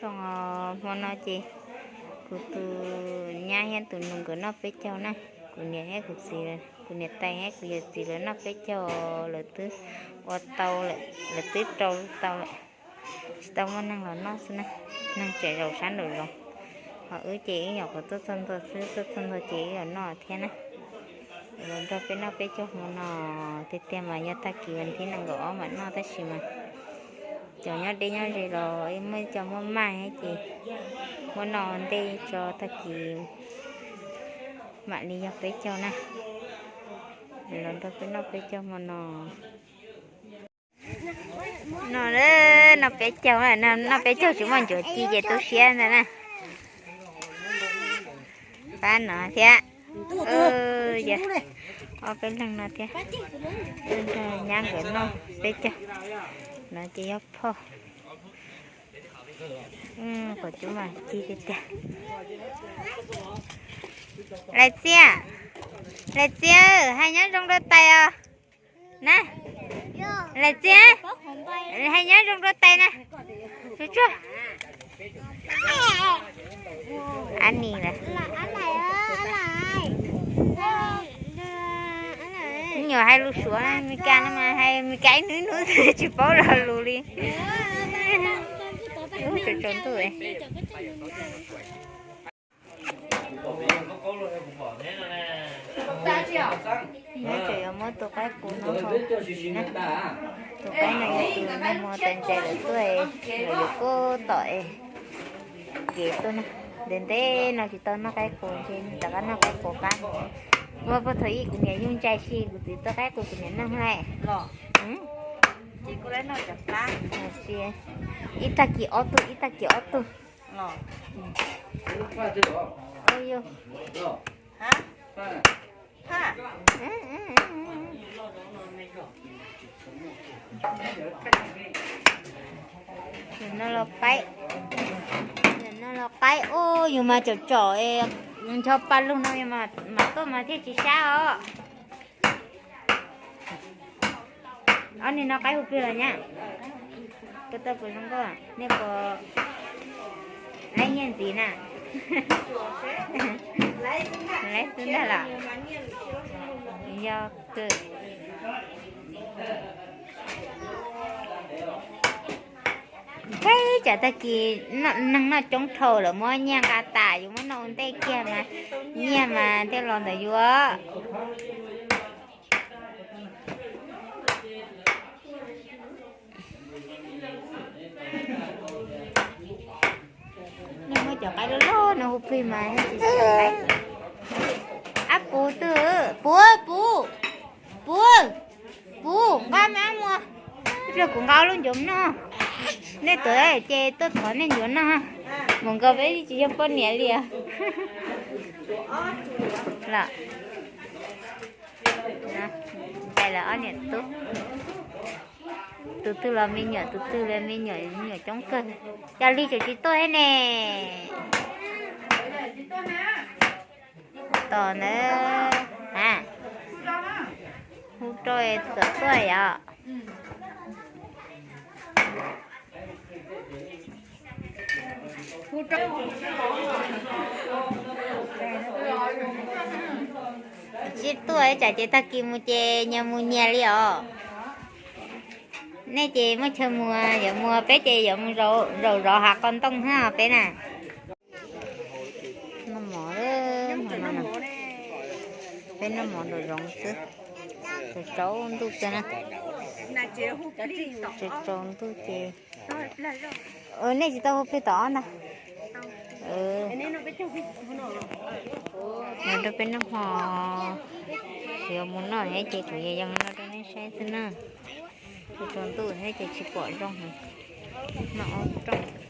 Zoo, hmo no ces kuv tus nyab thiab tus nus nkawd noj peb caug na. Kuv niam thiab kuv txiv, kuv niam tais thiab kuv yawm txiv lawv noj peb caug, lawv twb ua tau, lawv twb rau tau lawm. Tsis tau muaj neeg los noj xwb na, neeg tseem zaum sab nraum zoov. Ho wb ces wb nyuam qhuav tuaj txog ntua xwb, tuaj txog ntua ces wb los noj thiab na. Los nrog peb noj peb caug hmo no, tiag tiag mas yog tag kis vas thib nees nkaum ob mam noj tab sis mas cov nyob deb nyob ze los muaj cov muaj maj thiab ces muab noj ua ntej tso tag kis mam li yog peb caug na. Los nrog peb noj peb caug hmo no. No, noj peb caug, noj peb caug tsis muaj ncuav ci ces tu siab ntag na. Pab no thiab, ob peb leeg no thiab. Nrog nyab nkawd noj peb caug, no ces yog phauj. Quav cub mas ci tiag tiag. Lais Txiab, Lais Txiab, hais nyob zoo rau tais os. Na, Lais Txiab, hais nyob zoo rau tais na. Tsuag tsuag. Ab nis lawm. Nyuam hais lus Suav, Meskas no mas hais Meskas ib hnub hnub tsis paub lo lus li. Tsaus ntuj. Nyob tseem yuav muab tus qaib qus no ho tiv na. Tus qaib no yog tus nag hmo tas ntsais lawv tuaj, lawv yuav kub tom kev tuaj na. Ntev ntev no tsis tau noj qaib qus ces rov qab noj qaib qus qab. Ua puag thaum ub kuv niam yug ntsais si kuv txiv tuaj qaib qus kuv niam noj lawm. Ib tag kis ob tug, ib tag kis ob tug. Nim no los qaib, nim no los qaib, ub, yus mas tsom tsom, ncho pa lug no mas tuaj mas thiaj tsis sab os. Ob niag no qaib hu plig los nyab? Kuv tau puas zoo nkauj, nej puas laib nyiaj ntxiv na? Laib xwb ntag los? Yog kawg. Peb tsam tag kis neeg noj coob dhau lawm muab nyiaj nqa tas, yus muab noj ua ntej kiag mas nyiaj mas thiaj los ntawm yus. Nej muab cov qaib loj loj no hu plig mas thiaj tsis siav qaib. Ab, puv twg, puv, puv, puv, puv, nqa mas muag. Ib pliag kuv nqa lub ncuav noj. Nej tuav ces tuaj thov nej ncuav noj. Mus nkaus peb tsis yog poj niam li os. Los, ntxais lawv ob niam tub. Tus twg los me nyuam, tus twg los me nyuam, me nyuam coob kawg. Yog li tseem tsis tuaj thiab ne. Tos ntawd, a, hu rau kom tuaj yom. Tsis tuaj tsam ces tag kis mus ces nyias mus nyias li os. Nej ces muaj chaw mus, yuav mus peb ces yuav mus zaum zov hav qos ntoo thiab peb na. Noj mov, peb noj mov nraum zoov xwb. Tsaus ntuj kawg na. Tsaus ntuj ces, nej tsis tau hu plig tom ob ntag. Nyob rau peb noj hmo, yuav mus noj thiab ces kuv yuav yog no rau nej saib xwb na. Tsaus ntuj thiab ces tsis pom zoo heev. Noj rooj.